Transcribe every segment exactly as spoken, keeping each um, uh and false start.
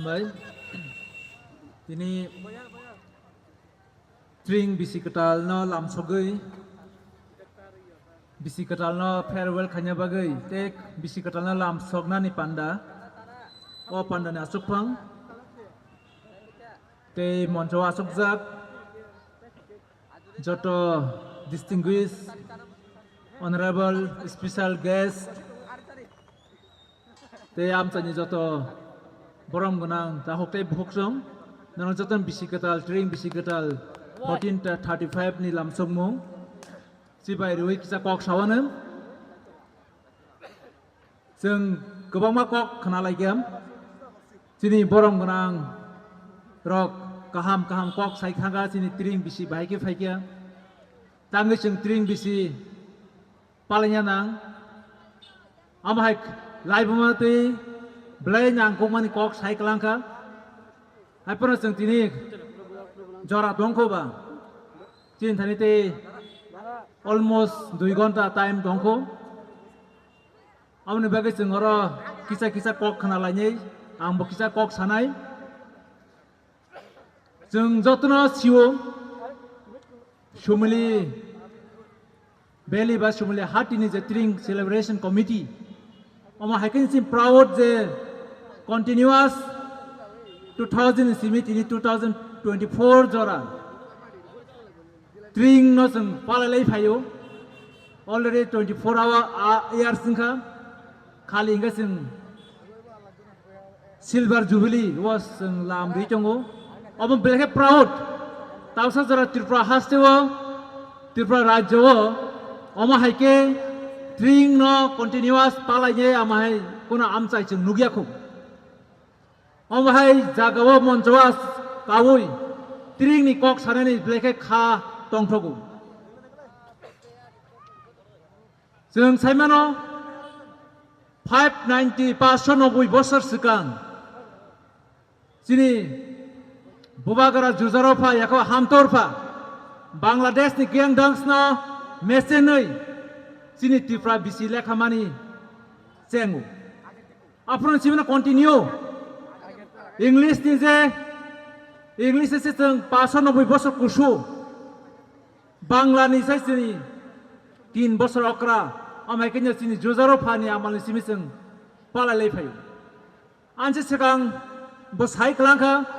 Bai. Tini tring bisi kwtal no lamsogwi, bisi kwtal no farewell khaina bagwi tei bisi kwtal no lamsoknani panda, o panda ni aswkphang tei moncho aswkjak joto distinguished honorable special guest tei amchaini joto borom gwnang takhuk tei bukhuksong, nono joto bisi kwtal, tring bisi kwtal fourteen thirty five ni lamsokmung chibai rwi kisa kok sawano. Chwng kwbangma kok khna laikha, chini borom gwnang rok kaham kaham kok sai thangkha, chini tring bisi bahai khe phaikha, tangwi chwng tring bisi palaina nang. Amo hai laibuma twi belai nangkukmani kok sai kwlangkha. Haiphano chwng tini jora tongkho ba, chini thani tei almost dui ghonta time tongkho. Aboni bagwi chwng oro kisa kisa kok khna lainai, ang bo kisa kok sanai. Chwng jotono sio, Sumili Valley ba Sumili Hati ni je Tring Celebration Committee, omo hai khe chwng proud je continuous two thousand simi tini two thousand twenty-four jora Tring no chwng palai lai phaio. Already twenty-four hour, ah, years wngkha. Khali hingkhe chwng Silver Jubilee o chwng lam rwi tongo. Omo belai khe proud. Tausa jora Tripura haste o, Tripura rajyo o, omo hai khe Tring no continuous palai ye ama hai kono amchai chwng nukya kho. Omo hai jagao moncho o kaui Tring ni kok sanani belai khe kha tongthogo. Chwng saimano five ninety, paanch sho noboi bosor swkang chini bubagra jujaro pha, yakho hamtor pha, Bangladesh ni kiyang dangsno mesenwi chini Tripura bisi lekhamani chengo. Aphuru chimino continue. English ni je, English se chwng paanch sho noboi bosor kusu. Bangla ni sai chini tin bosor okra. Amai kanya chini jujaro phani amal ni simi chwng palai lai phaio. Anse swkang bo sai kwlangkha,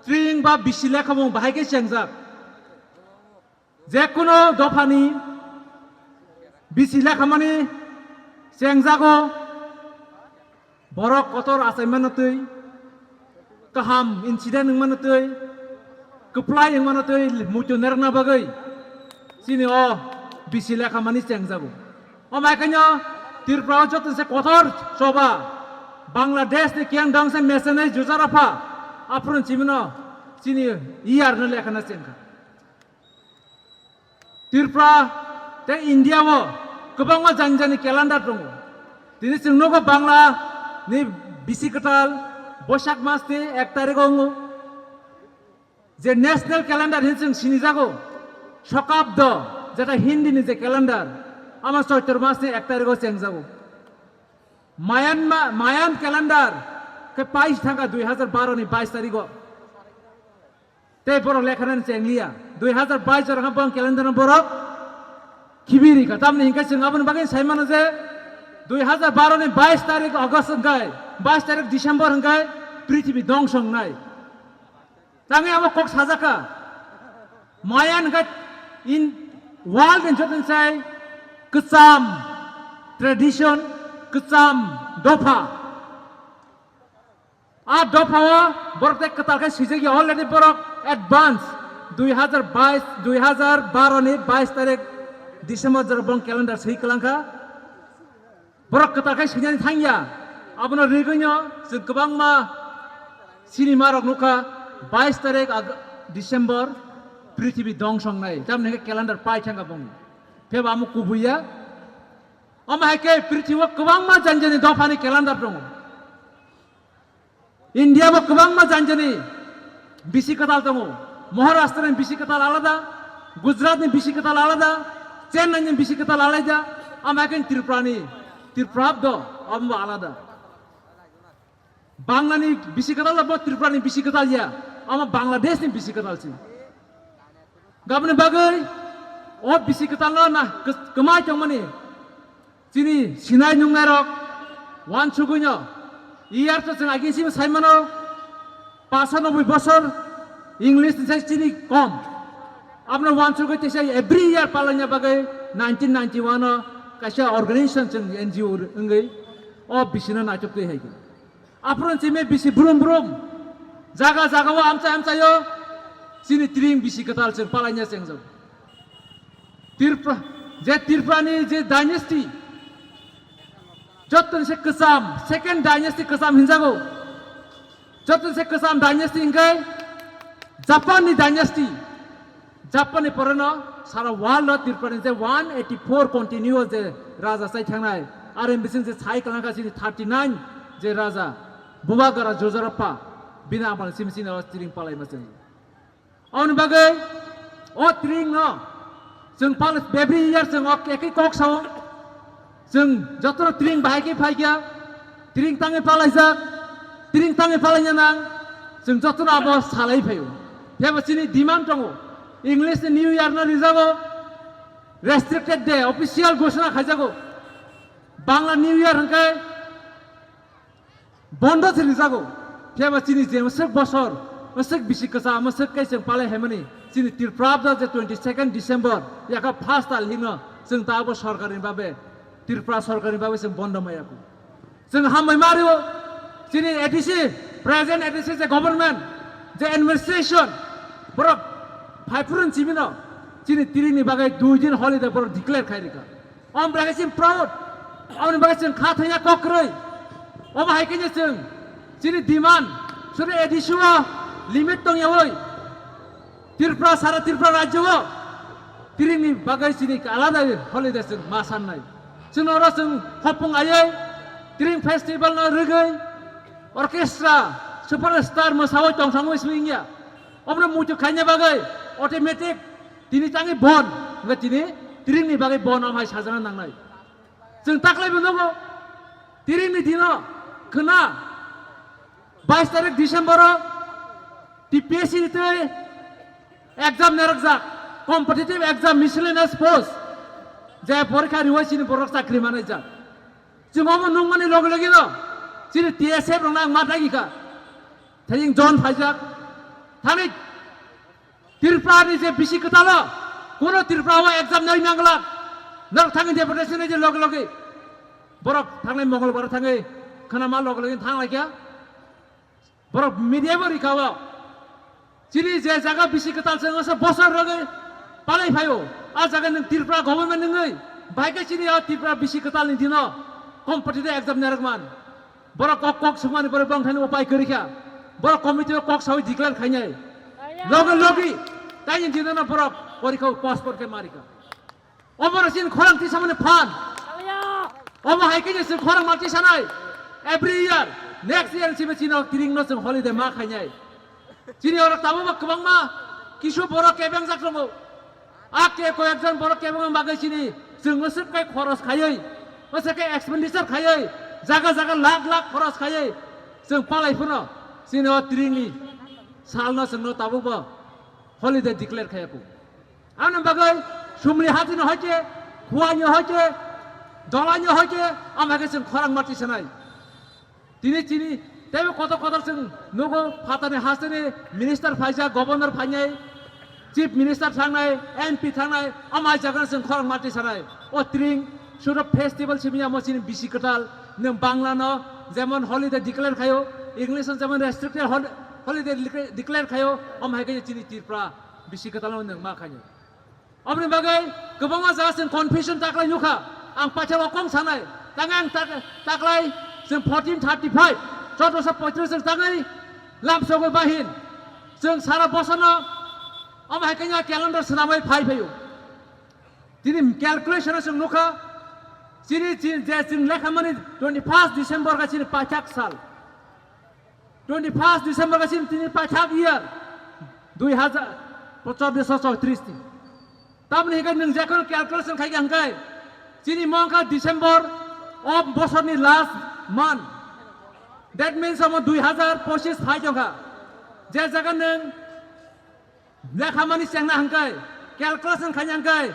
Tring ba bisi lekhamung bahai khe chengjak. Jekunu dophani bisi lekhamani chengjago, borok kotor achaimano twi, kaham incident wngmano twi, kwplai wngmano twi muitu nerna bagwi chini o bisi lekhamani chengjago. Omo hai khaino Tripura o joto se kotor choba, Bangladesh ni kiyang dong se mesenai jujarapha, aphuru chimino chini iyar no lekhana chengkha. Tripura tei India o kwbangma jani jani calendar tongo. Tini chwng nugo Bangla ni bisi kwtal Boisak mas ni ek tarikh o wngo. Je national calendar hin chwng sinijago, Shokabdo, jeta Hindi ni je calendar, ama Choitro mas ni ek tarikh o chengjago. Mayan ma-, Mayan calendar khe pais thangkha dui hajar baro ni bais tarikh o. Tei borok lekhanani chengliya. Dui hajar bais jora kha bong calendar no borok khibiri kha. Tamni hinkhe chwng aboni bagwi sai mano je dui hajar baro ni bais tarik August hwnkhe, bais tarik December hwnkhe prithibi dongso wngnai. Tangwi abo kok sajakha. Mayan hwnkhe in world ni joto sai kwcham tradition, kwcham dopha. A dophao borok tei kwtal khe swijak ya already borok advance dui hajar bais, dui hajar baro ni bais tarik December jora bong calendar swi kwlangkha. Borok kwtal khe swijani thangya. Abono rigwino chwng kwbangma sinima rok nukha bais tarik Ag-, December prithibi dongsong nai. Tamni khe calendar pai thangkha bongni. Pheba amo kubuya. Omo hai khe prithibi o kwbangma jani jani dophani calendar tongo. India bo kwbangma jani jani bisi kwtal tongo. Maharashtra ni bisi kwtal alada, Gujarat ni bisi kwtal alada, Chennai ni bisi kwtal alada, ama khe Tripura ni, Tripura do, abo alada. Banglani bisi kwtal bo Tripurani bisi kwtal ya, omo Bangladeshni bisi kwtal se. Gaboni bagwi o bisi kwtalno na kw-, kwmai tongmani chini sinai nungnairok wansugwino year to chwng agini simi saimano paansa noboi bosor English ni sai chini kom. Abno wansugwi teisa every year palaina bagwi nineteen ninety-one o kaisa organization chwng N G O wngwi o bisino naitok twi hai. Aphuru chini bisi brum brum. Jaga jaga o amchai amchai o chini tring bisi kwtal chwng palaina chengjago. Tripura, je Tripurani je dynasty, jottoni se kwcham, second dynasty kwcham hinjago. Jottoni se kwcham dynasty hingkhe Japanni dynasty. Japanni poreno sara world o Tripurani je one eighty-four continue je raja chai thangnai, are bising je sai kwlangkha chini thirty-nine je raja Bubagra Jojorappa bini amal simi sini o tring palaima chwng. Aboni bagwi o tring no chwng pal every year chwng o ekhi kok sao. Chwng jotono tring bahai khe phai kha, tring tangwi palaijak, tring tangwi palaina nang, chwng jotono abo salai phaio. Phiyaba chini demand tongo, English ni New Year no rijago, restricted day, official ghoshona khaijago, Bangla New Year hwnkhe bondo se rijago. Phiyaba chini je mwswk bosor, mwswk bisi kwcham, mwswk khe chwng palai haimani, chini Tripura je twenty second December, yakha first tal hino chwng ta abo sorkarni babe, Tripura sorkarni babe chwng bondo maya kho. Chwng hambai ma rio, chini A D C, present A D C je government, je administration, borok phaiphuru chimino, chini tringni bagwi dui din holiday borok declare khai rikha. Om bagwi chwng proud, omni bagwi chwng kha thangya kok kwrwi. Omo hai khe chwng chini demand, suri A D C o limit tong yawi. Tripura, sara Tripura rajyo o tringni bagwi chini alada holiday chwng ma sannai. Chwng oro chwng hopung ayai, tring festival no rwgwi, orchestra, superstar mwsawi tongthangwi swngya. Omno muitu khaina bagwi automatic tini tangwi bon, hwnkhe tini tringni bagwi bon omo hai sajana nangnai. Chwng taklai bo nogo, tringni dino khna bais tarik December o T P S C ni twi exam nerokjak, competitive exam, miscellaneous post, je porikha riwi chini borok chakri manai jak. Chwng omo nungmani loge loge no chini T S F rokno ang ma dagi kha. Thaying John phaijak. Thani Tripura ni je bisi kwtalo, kuno Tripura o exam nai nangla. Norok thangwi deputation ni je loge loge. Borok thangnai Mongolbar thangwi khna ma loge loge thang laikya. Borok media bo rikha o. Chini je jaga bisi kwtal se ngasa bosor rogwi palai phaio. A jaga nwng Tripura government nwngwi. Bahai khe chini o Tripura bisi kwtal ni dino competitive exam nerok man. Borok kok kok sungmani borok bang thani upai kwrwi kha. Borok committee o kok sawi declare khainai. Loge logi taini dino no borok porikha postpone khe marikha. Omo no chini khorang tisamani phan. Omo hai khe chini khorang ma tisanai. Every year, next year simi chini tring no chwng holiday ma khainai. Chini oro tabuk bo kwbangma kisu borok kebengjak tongo. A ke koyekjon borok kebengma bagwi chini chwng mwswk kai khoros khaiwi, mwswk kai expenditure khaiwi, jaga jaga lakh lakh khoros khaiwi chwng palai phano chini o tringni salno chwngno tabuk bo holiday declare khaiya kho. Ani bagwi sumli hatino hoite, khuaino hoite, dolaino hoite, ama khe chwng khorang ma tisanai. Tini chini teibo kotor kotor chwng nugo phatani hasteni minister phaijak, governor phainai, chief minister thangnai, M P thangnai, amai jagano chwng khorang ma tisanai. O tring suro festival simi amo chini bisi kwtal nwng Bangla no jemon holiday declare khaio, English no jemon restricted hol-, holiday declare khaio, omo hai khe chini Tripura bisi kwtal no nwng ma khainai. Oboni bagwi kwbangma jaga chwng confusion taklai nukha. Ang paithago kong sanai. Tangwi ang tak-, taklai chwng fourteen thirty-five, chaudrasa poitris chwng tangwi lamsogwi bahin. Chwng sara bosano omo hai khe calendar swnamwi phai phaio. Tini calculation o chwng nukha. Chini, chini je chwng lekha mani twenty-first December kha chini paithak sal. Twenty-first December kha chini tini paithak year dui hazar chaudrasa chowtris ni. Tamoni hwnkhe nwng jekheno calculation khai kha hwnkhe chini mong kha December o bosorni last month. That means omo dui hazar pochis phai tongkha. Je jaga nwng lekhamani chengna hwnkhe, calculation khaina hwnkhe,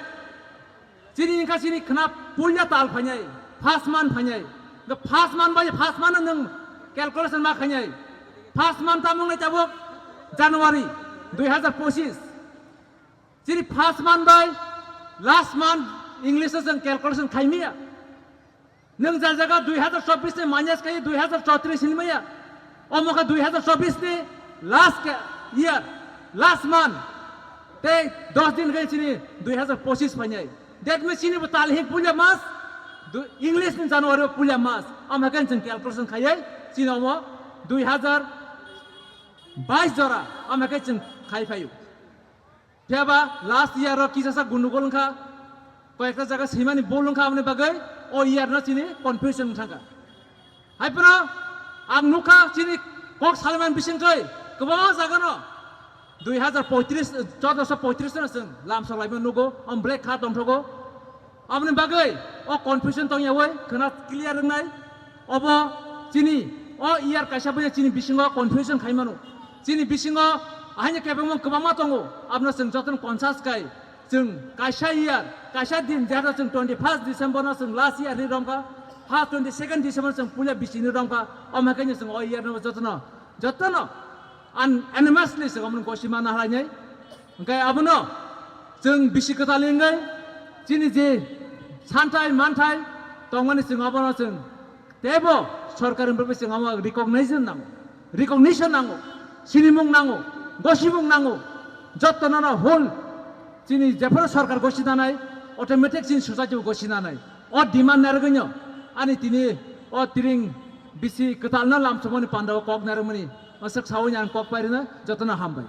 chini wngkha chini khna puila tal phainai, first month phainai. The first month bai first month nwng calculation ma khainai. First month tamo wngnai tabuk January dui hazar pochis. Chini first month bai last month English o chwng calculation khaimaya. Nwng ja jaga dui hazar chobbish ni minus khai dui hazar chowtrish hinmaya. Omo kha dui hazar chobbish ni last ka-, year, last month. Tei dos din khai chini dui hazar pochis phainai. That means chini bo tal hik puila mas, du-, English ni January o puila mas. Omo khe chwng calculation khaiwi chini omo dui hazar bais jora omo khe chwng khai phaio. Phiya ba last year o kisa sa gundugol wngkha, koyekta jaga swimani bol wngkha, aboni bagwi o year no chini confusion wng thangkha. Hai phano ang nukha chini kok salimani bisingtwi kwbangma jaga no dui hazar poitris, chordoso poitris no chwng lamsok laima nugo, om black kha tongthogo. Aboni bagwi o confusion tongyawi khwna clear wngnai. Obo chini o year kaisa bai chini bisingo confusion khai mano. Chini bisingo ahaini kebengmung kwbangma tongo. Abono chwng jotono conscious khai chwng kaisa year, kaisa din, jehata chwng twenty first December no chwng last year ni romkha, ha twenty second December chwng puila bisini romkha. Omo hai khe chwng o year no jotono, jotono unanimously chwng omono gosi mana halainai. Hwnkhe abono chwng bisi kwtal wngwi chini je santhai manthai tongmani chwng abono chwng teibo sorkar ni bagwi chwng omo recognition nango, recognition nango, sinimung nango, gosimung nango. Jotto nono whole chini jephuru sorkar gosi nanai, automatic chini society bo gosi nanai. O demand narwgwino ani tini o tiring bisi kwtalno lamsokmani pandao kok narwkmani aswk sawi ang kok pairino jotono hambai.